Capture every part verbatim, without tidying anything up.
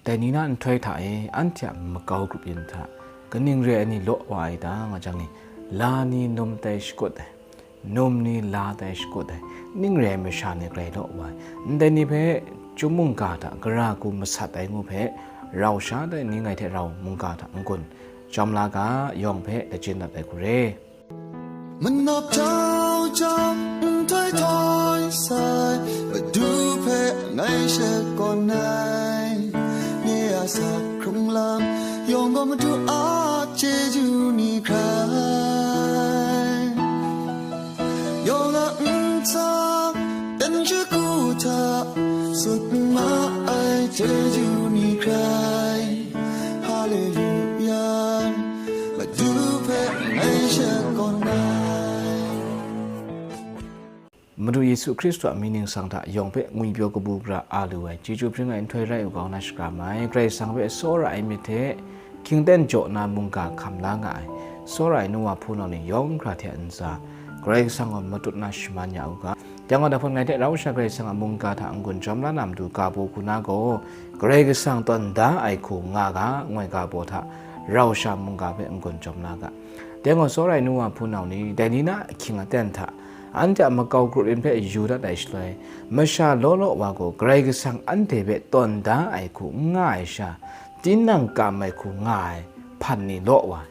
Dai ni na nhtoi hta e, anhte a makau grup yin hta, kaning re ai ni law wa ai ta nga jang ni, la ni num tai shakut ai, num ni la tai shakut ai, ning re ai masha ni grai law wa ai. Ndai ni hpe chyum mungga hta gara hku masat ai ngu hpe, rau sha tai ni ngai hte rau mungga hta n-gun jawm la ga, yawng hpe lajin dat ai hku re. Manap jau jau, nhtoi htoi sai, Madu hpe ngai shakawn ai. Nye a asak hkrung lam yawng gaw Madu a chyeju ni hkrai. Yawng a ntsa dan shagu hta sut ma ai chyeju ni hkrai. Haleluya, Madu hpe ngai shakawn ai. Madu Yesu Hkristu a mying ningsang hta yawng hpe ngwipyaw kabu gara a lu ai, chyeju hpring ai nhtoi rai u ga, na shakram ai. Karai Kasang hpe tsawra ai myit hte hkying ten jaw na mungga hkam la nga ai, tsawra ai nu wa hpunau ni yawng hkra hte a ntsa, Karai Kasang gaw matut na shaman ya u ga. Yang gaw, dai hpun ngai hte rau sha Karai Kasang a mungga hta n-gun jawm la na matu ga baw hku na gaw, Karai Kasang tawn da ai hku nga ga, ngu ai ga baw hta rau sha mungga hpe n-gun jawm la ga. Dai gaw, tsawra ai nu wa hpunau ni, dai ni na ahkying aten hta, anhte a makau grup yin hpe yu dat ai shaloi, masha law law wa gaw Karai Kasang anhte hpe tawn da ai hku n nga ai sha, tinang kam ai hku nga ai hpan ni law wa ai.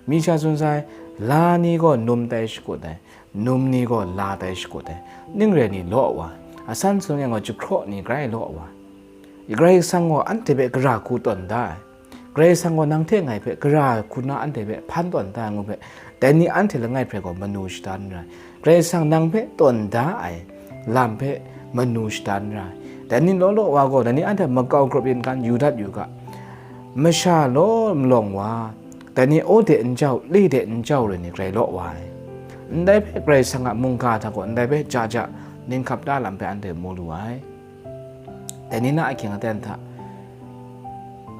Mi sha tsun sai, la ni gaw num tai shakut ai, num ni gaw la tai shakut ai, ning re ni law wa ai. Asan sung yang gaw jahkraw ni grai law wa ai. Karai Kasang gaw anhte hpe gara hku tawn da ai. Karai Kasang gaw nang hte ngai hpe gara hku na anhte hpe hpan tawn da ai ngu hpe, dai ni anhte langai hpe gaw manu shada n ra ai. Karai Kasang nang hpe tawn da ai lam hpe manu shada n ra ai. Dai ni law law wa gaw, dai ni anhte makau grup yin kan yu dat yu ga. Masha law malawng wa, dai ni aw de n jau, le de n jau re ni grai law wa ai. Ndai hpe Karai Kasang a mungga hta gaw ndai hpe ja ja ninghkap da lam hpe anhte mu lu ai. Dai ni na ahkying aten hta,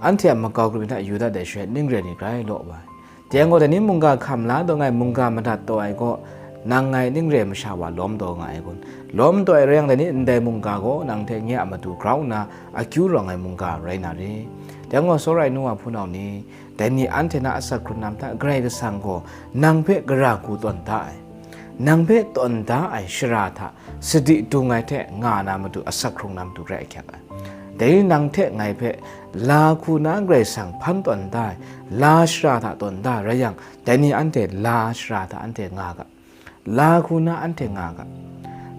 anhte a makau grup yin hta yu dat ai shaloi, ning re ni grai law wa ai. Dai yang gaw, dai ni mungga hkam la taw nga ai, mungga madat taw ai gaw, nang ngai ning re ai masha wa lawm taw nga ai kun? Lawm taw ai rai yang, dai ni ndai mungga gaw nang hte nye a matu grau nna akyu rawng ai mungga rai na re. Dai yang gaw, tsawra ai nu wa hpunau ni, dai ni anhte na asak hkrun lam hta Karai Kasang gaw nang hpe gara hku tawn da ai, nang hpe tawn da ai shara hta sadi dung ai hte nga na matu asak hkrung na matu rai ahkyak ai. Dai ni nang hte ngai hpe la hku na Karai Kasang hpan tawn da ai, la shara hta tawn da rai yang, dai ni anhte la shara hta anhte nga ga, la hku na anhte nga ga.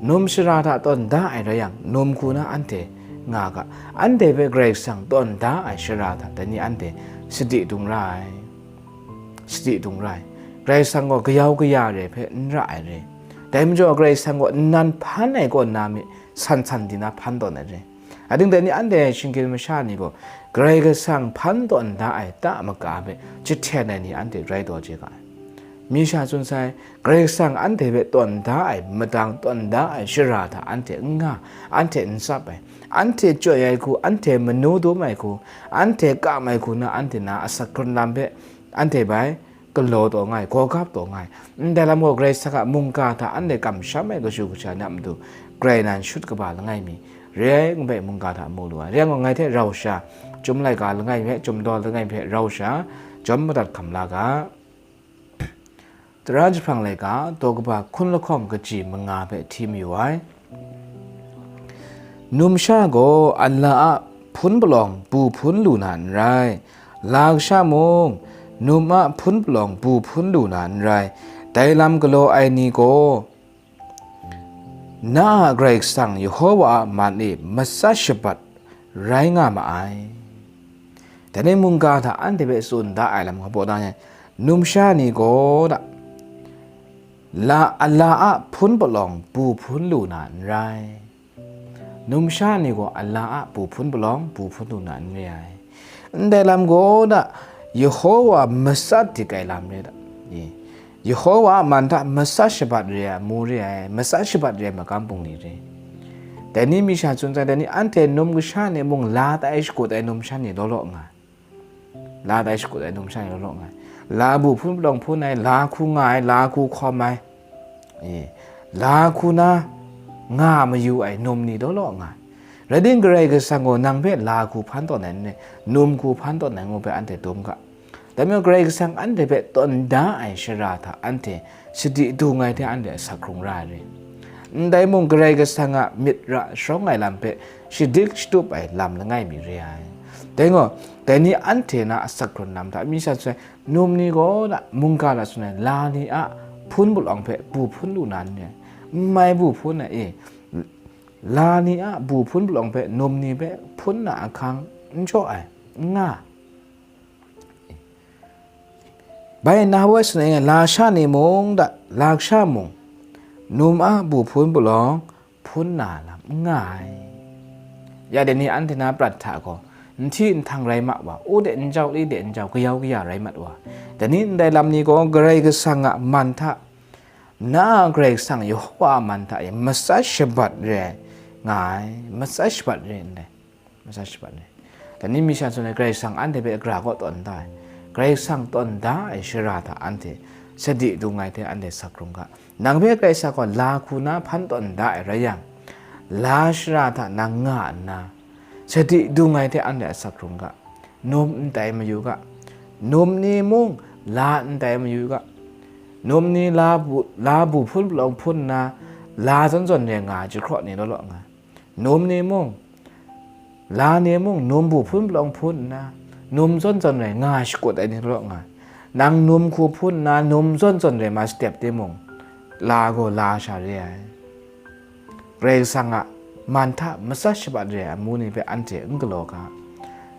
Num shara hta tawn da ai rai yang, num hku na anhte nga ga. Anhte hpe Karai Kasang tawn da ai shara hta dai ni anhte sadi dung ra ai. Sadi dung ra ai. Karai Kasang gaw kayau kaya re hpe n ra ai re. Dai majaw, Karai Kasang gaw nnan hpan ai kaw nna mi san san di na hpan tawn ai re. Ating dai ni anhte shinggyim masha ni gaw Karai Kasang hpan tawn da ai ta maka hpe jahten ai ni anhte rai taw chye ga ai. Mi sha tsun sai, Karai Kasang anhte hpe tawn da ai madang, tawn da ai shara hta anhte n nga, anhte n tsap ai, anhte chyoi ai hku, anhte manu dum ai hku, anhte kam ai hku na anhte na asak hkrun lam hpe anhte bai galaw taw nga ai, gawgap taw nga ai. Ndai lam gaw Karai Kasang a mungga hta anhte kamsham ai kashu kasha ni a matu grai nan shut kaba langai mi re ai, ngu ai mungga hta mu lu ai. Rai yang gaw, ngai hte rau sha, Chyum laika langai mi hpe, Chyum daw langai mi hpe rau sha, jawm madat hkam la ga. Tara jahprang laika, daw kaba hkun lahkawng kaji manga hpe hti mayu ai. Numsha gaw ala a hpun palawng bu hpun lu na n rai, la kasha mung num a hpun palawng bu hpun lu na n rai, dai lam galaw ai ni gaw, na a Karai Kasang Yehova a man e matsat shabat rai nga ma ai. Dai ni mungga hta anhte hpe tsun da ai lam nga baw da ai, numsha ni gaw da, la, ala a hpun palawng bu hpun lu na n rai. Numsha ni gaw ala a bu hpun palawng bu hpun lu na n re ai. Ndai lam gaw da, Yehova matsat dik ai lam re da. Ye. Yehova a man hta matsat shabat re ai amu re ai, matsat shabat re ai magam bungli re. Dai ni mi sha tsun sai, dai ni anhte num kasha ni mung la tai shakut ai numsha ni law law nga ai. La tai shakut ai numsha ni law law nga ai. La bu hpun palawng hpun ai, la hku nga ai, la hku hkawm ai, e, la hku na nga mayu ai num ni law law nga ai. Rai timung, Karai Kasang gaw nang hpe la hku hpan tawn ai n rai, num hku hpan tawn ai ngu hpe anhte dum ga. Dai majaw, Karai Kasang anhte hpe tawn da ai shara hta anhte sadi dung ai hte anhte asak hkrung ra ai re. Ndai mung, Karai Kasang a myit ra sharawng ai lam hpe shadik shatup ai lam langai mi re ai. Dai gaw, dai ni anhte na asak hkrun lam hta mi sha tsun ai, num ni gaw na mungga hta tsun ai, la ni a hpun palawng hpe bu hpun lu na n rai, n mai bu hpun ai e, la ni a bu hpun palawng hpe num ni hpe hpun na ahkang n jaw ai, n nga. Bai nna hpa tsun ai, lasha ni mung da, lasha mung, num a bu hpun palawng hpun na lam n nga ai. Ya dai ni anhte na prat hta gaw, nhti nhtang rai ma wa, u de njau, li de njau, kayau kaya rai mat wa, dai ni ndai lam ni gaw Karai Kasang a man hta, na Karai Kasang Yehova a man hta e matsat shabat re ai nga ai, matsat shabat re ndai, matsat shabat re. Dai ni mi sha tsun ai, Karai Kasang anhte hpe gara kaw tawn da ai, Karai Kasang tawn da ai shara hta anhte sadi dung ai hte anhte sak hkrung ga. Nang hpe Karai Kasang gaw la hku na hpan tawn da ai rai yang, la shara hta nang nga nna, sadi dung ai hte anhte asak hkrung ga. Num n tai mayu ga. Num ni mung la n tai mayu ga. Num ni la bu, la bu hpun palawng hpun nna, la zawn zawn re nga ai jahkraw ni law law nga. Num ni mung, la ni mung, num bu hpun palawng hpun nna, num zawn zawn re nga ai shakut ai ni law law nga. Nang num hku hpun nna, num zawn zawn re ma step timung, la gaw la sha re ai. Karai Kasang a man hta matsat shabat re ai amu ni hpe anhte n galaw ga.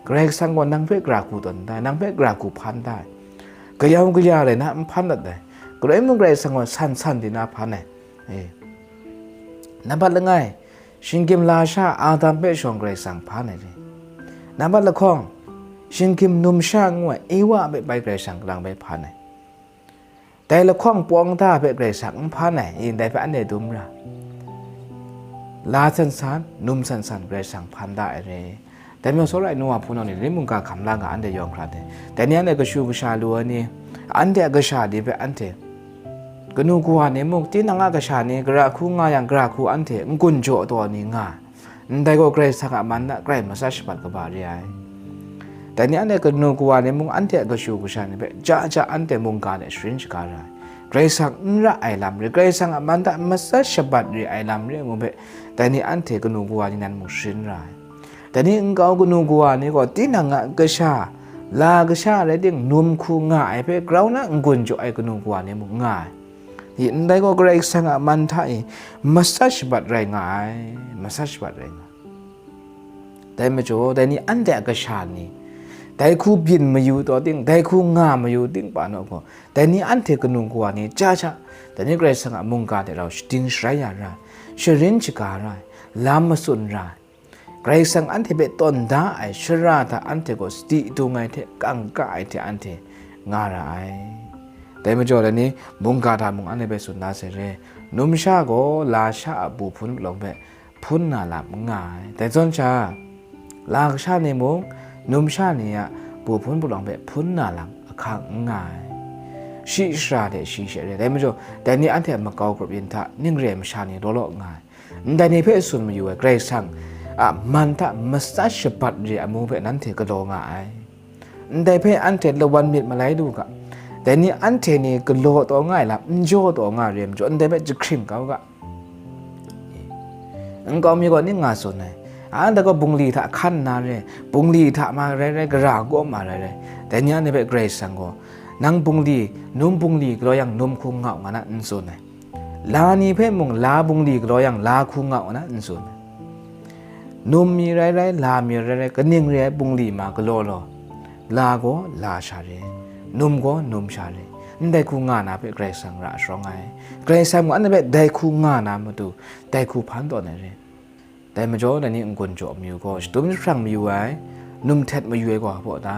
Karai Kasang gaw nang hpe gara hku tawn da ai, nang hpe gara hku hpan da ai. Kayau kaya rai na n hpan dat ai. Karai mung Karai Kasang gaw san san di na hpan ai. E. Nambat langai, shinggyim lasha Adam hpe shawng Karai Kasang hpan ai re. Nambat lahkawng, shinggyim numsha ngu ai Ewa hpe bai Karai Kasang kalang bai hpan ai. Dai lahkawng pawng da hpe Karai Kasang n hpan ai, i, ndai hpe anhte dum ra. La san san, num san san Karai Kasang hpan da ai re. Dai majaw, tsawra ai nu wa hpunau ni, dai ni mungga hkam la nga anhte yawng hkra de. Dai ni anhte kashu kasha lu ai ni, anhte a kasha ni hpe anhte, kanu kawa ni mung, tinang a kasha ni gara hku nga yang, gara hku anhte n-gun jaw taw ni nga. Ndai gaw Karai Kasang a man na grai matsat shabat kaba re ai. Dai ni anhte kanu kawa ni mung, anhte a kashu kasha ni hpe ja ja anhte mungga de sharin shaga ra ai. Karai Kasang n ra ai lam re, Karai Kasang a man hta matsat shabat re ai lam re ngu hpe, dai ni anhte kanu kawa ni nan mung sharin ra ai. Dai ni nkau kanu kawa ni gaw tinang a kasha, la kasha rai ting, num hku nga ai hpe grau na n-gun jaw ai kanu kawa ni mung nga ai. I, ndai gaw Karai Kasang a man hta e matsat shabat rai nga ai, matsat shabat rai nga ai. Dai majaw, dai ni anhte a kasha ni, dai hku byin mayu taw ting, dai hku nga mayu ting pa naw gaw, dai ni anhte kanu kawa ni ja ja, dai ni Karai Kasang a mungga hte rau shading sharai ya ra ai, sharin shaga ra ai, lam matsun ra ai. Karai Kasang anhte hpe tawn da ai shara hta anhte gaw sadi dung ai hte, kangka ai hte anhte nga ra ai. Dai majaw, dai ni mungga hta mung anhte hpe tsun da sai re, numsha gaw lasha a bu hpun palawng hpe hpun na lam n nga ai. Dai zawn sha, la kasha ni mung, numsha ni a bu hpun palawng hpe hpun na lam ahkang n nga ai. Shi shara de shi she re. Dai majaw, dai ni anhte a makau grup yin hta ning re ai masha ni law law nga ai. Ndai ni hpe tsun mayu ai Karai Kasang a man hta matsat shabat re ai amu hpe nanhte galaw nga ai. Ndai hpe anhte lawan myit malai lu ga. Dai ni anhte ni galaw taw nga ai lam, n jaw taw nga ai re ai majaw, ndai hpe jahkring kau ga. Nkau mi gaw ning nga tsun ai, anhte gaw bungli hta hkan nna re, bungli hta ma rai rai, gara kaw ma rai rai, dai ni anhte hpe Karai Kasang gaw, nang bungli, num bungli galaw yang num hku ngau nga na, n tsun ai. La ni hpe mung la bungli galaw yang la hku ngau na, n tsun ai. Num mi rai rai, la mi rai rai, kaning re ai bungli ma galaw law, la gaw la sha re, num gaw num sha re, ndai hku nga na hpe Karai Kasang ra sharawng ai. Karai Kasang mung anhte hpe dai hku nga na matu, dai hku hpan tawn ai re. Dai majaw, dai ni n-gun jaw mayu gaw, shadum jahprang mayu ai, num htet mayu ai gaw hpa ta?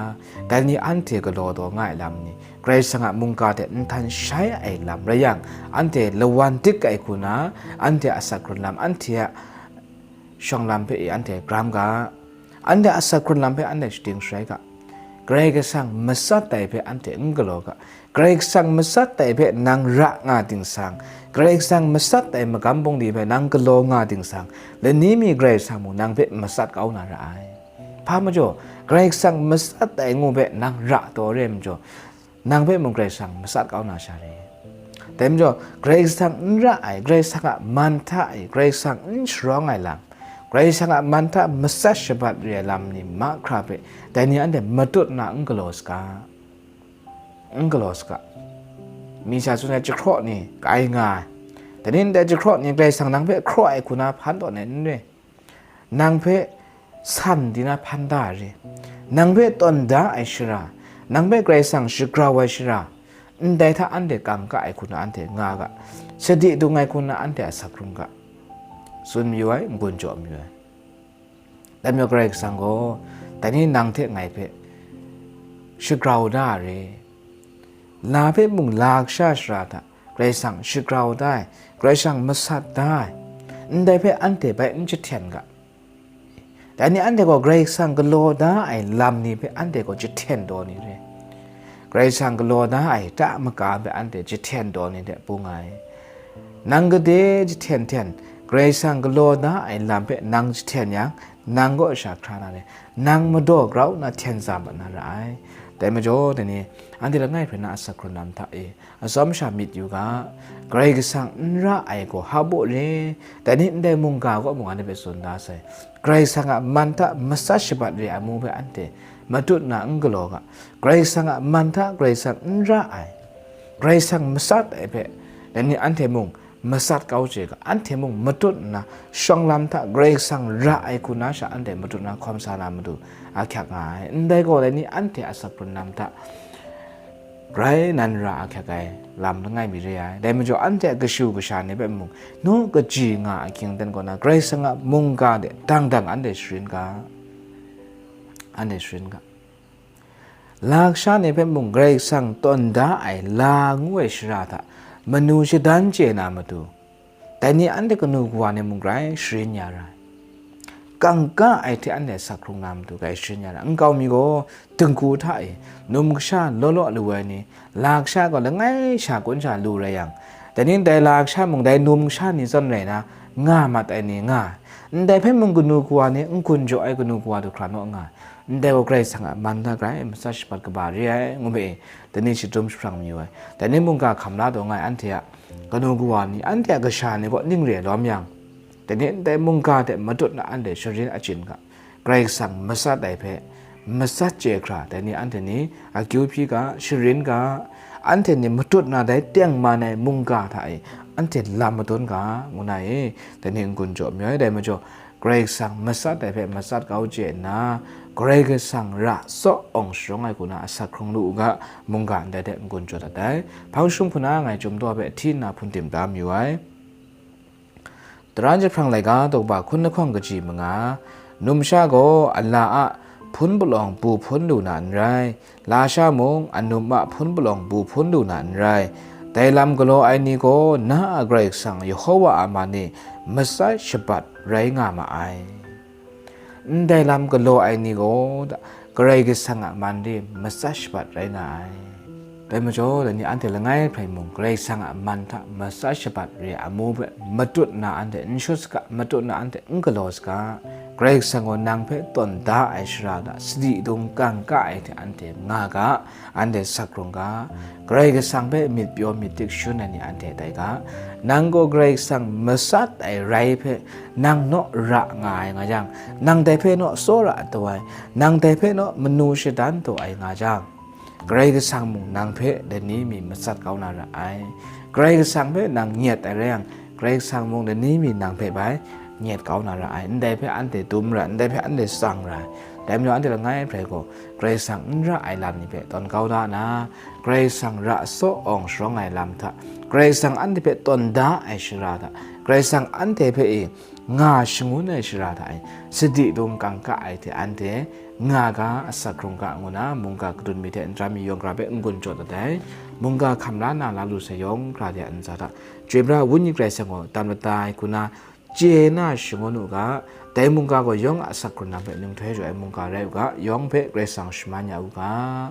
Dai ni anhte galaw taw nga ai lam ni, Karai Kasang a mungga hte nhtan shai ai lam rai yang, anhte lawan dik ai hku na, anhte a asak hkrun lam, anhte a shawng lam hpe e anhte gram ga, anhte a asak hkrun lam hpe anhte shading sharai ga. Karai Kasang matsat ai hpe anhte n galaw ga. Karai Kasang matsat ai hpe nang ra nga ting sang, Karai Kasang matsat ai magam bungli hpe nang galaw nga ting sang, lani mi Karai Kasang mung nang hpe matsat kau na ra ai. Hpa majaw, Karai Kasang matsat ai ngu hpe nang ra taw re ai majaw, nang hpe mung Karai Kasang matsat kau na sha re. Dai majaw, Karai Kasang n ra ai, Karai Kasang a man hta e, Karai Kasang n sharawng ai lam, Karai Kasang a man hta matsat shabat re ai lam ni mahkra hpe, dai ni anhte matut nna n galaw saga. N galaw saga. Mi sha tsun ai jahkraw ni kai nga ai. Dai ni ndai jahkraw ni Karai Kasang nang hpe hkraw ai hku na hpan tawn ai n re. Nang hpe san di na hpan da ai re. Nang hpe tawn da ai shara, nang hpe Karai Kasang shagrau ai shara, ndai hta anhte kangka ai hku na anhte nga ga, sadi dung ai hku na anhte asak hkrung ga, tsun mayu ai, n-gun jaw mayu ai. Dai majaw Karai Kasang gaw, dai ni nang hte ngai hpe shagrau da ai re. La hpe mung la kasha shara hta Karai Kasang shagrau da ai, Karai Kasang masat da ai, ndai hpe anhte bai n jahten ga. Dai ni anhte gaw Karai Kasang galaw da ai lam ni hpe anhte gaw jahten taw ni re. Karai Kasang galaw da ai ta maka hpe anhte jahten taw ni hte bung ai. Nang gade jahten hten, Karai Kasang galaw da ai lam hpe nang jahten yang, nang kaw sha hkra na re, nang madaw grau nna hten sa mat na ra ai. Dai majaw, dai ni, anhte langai hpe na asak hkrun lam hta e, atsawm sha myit yu ga, Karai Kasang n ra ai gaw hpa baw re, dai ni ndai mungga kaw mung anhte hpe tsun da sai. Karai Kasang a man hta matsat shabat re ai amu hpe anhte matut nna n galaw ga, Karai Kasang a man hta Karai Kasang n ra ai, Karai Kasang matsat ai hpe, dai ni anhte mung matsat kau chye ga, anhte mung matut nna, shawng lam hta Karai Kasang ra ai hku na sha anhte matut nna hkawm sa na matu ahkyak nga ai. Ndai gaw, dai ni anhte asak hkrun lam hta grai nan ra ahkyak ai lam langai mi re ai. Dai majaw, anhte a kashu kasha ni hpe mung, naw kaji nga ai hkying ten kaw na, Karai Kasang a mungga de dang dang anhte sharin ga, anhte sharin ga. La kasha ni hpe mung Karai Kasang tawn da ai la ngu ai shara hta manu shadan chye na matu, dai ni anhte kanu kawa ni mung grai sharin ya ra ai. Kangka ai hte anhte asak hkrung na matu grai sharin ya ra ai. Nkau mi gaw, dinghku hta e, num kasha law law lu ai ni, la kasha gaw langai sha kun sha lu rai yang, dai ni ndai la kasha mung dai num kasha ni zawn rai na, nga mat ai ni nga ai. Ndai hpe mung kanu kawa ni n-gun jaw ai kanu kawa du hkra naw nga ai. Ndai gaw Karai Kasang a man hta grai matsat shabat kaba re ai, ngu me e, dai ni shadum jahprang mayu ai. Dai ni mungga hkam la taw nga ai anhte a kanu kawa ni, anhte a kasha ni kaw ning re lawm yang, dai ni ndai mungga hte matut na anhte sharin achyin ga, Karai Kasang matsat ai hpe, matsat chye hkra, dai ni anhte ni akyu hpyi ga, sharin ga, anhte ni matut na dai tengman ai mungga hta e, anhte lam madun ga, ngu na e, dai ni n-gun jaw mayu ai. Dai majaw, Karai Kasang matsat ai hpe matsat kau chye nna, Karai Kasang ra tsaw awng sharawng ai hku na asak hkrung lu u ga, mungga ndai hte n-gun jaw dat ai. Hpang jahtum hku na ngai Chyum daw hpe hti nna hpun tim da mayu ai. Tara jahprang laika daw ba hkun lahkawng kaji manga, numsha gaw a la a hpun palawng bu hpun lu na n rai, lasha mung a num a hpun palawng bu hpun lu na n rai. Dai lam galaw ai ni gaw na a Karai Kasang Yehova a man e matsat shabat rai nga ma ai. Ndai lam galaw ai ni gaw, Karai Kasang a man re matsat shabat rai nga ai. Dai majaw, dai ni anhte langai hpe mung Karai Kasang a man hta matsat shabat re ai amu hpe matut nna anhte n shut saga, matut nna anhte n galaw saga. Karai Kasang gaw nang hpe tawn da ai shara hta sadi dung kangka ai hte anhte nga ga, anhte sak rung ga, Karai Kasang hpe myit pyaw myit dik shun ai ni anhte tai ga. Nang gaw Karai Kasang matsat ai rai hpe nang naw ra nga ai nga yang, nang dai hpe naw tsawra taw ai, nang dai hpe naw manu shadan taw ai nga jang, Karai Kasang mung nang hpe lani mi matsat kau na ra ai. Karai Kasang hpe nang nyet ai rai yang, Karai Kasang mung lani mi nang hpe bai nyet kau na ra ai. Ndai hpe anhte dum ra, ndai hpe anhte tsang ra ai. Dai majaw anhte langai hpe gaw, Karai Kasang n ra ai lam ni hpe tawn kau da na, Karai Kasang ra tsaw awng sharawng ai lam hta, Karai Kasang anhte hpe tawn da ai shara hta, Karai Kasang anhte hpe e nga shangun ai shara hta e, sadi dung kangka ai hte anhte nga ga, asak hkrung ga ngu na, mungga kadun mi hte n tara mi yawng hkra hpe n-gun jaw dat ai. Mungga hkam la na la lu sai yawng hkra de a ntsa hta, Chyoi pra Wenyi Karai Kasang gaw tam lata ai hku na, chye na shangun u ga, dai mungga gaw yawng a asak hkrung lam hpe ninghtoi jaw ai mungga rai u ga, yawng hpe Karai Kasang shaman ya u ga.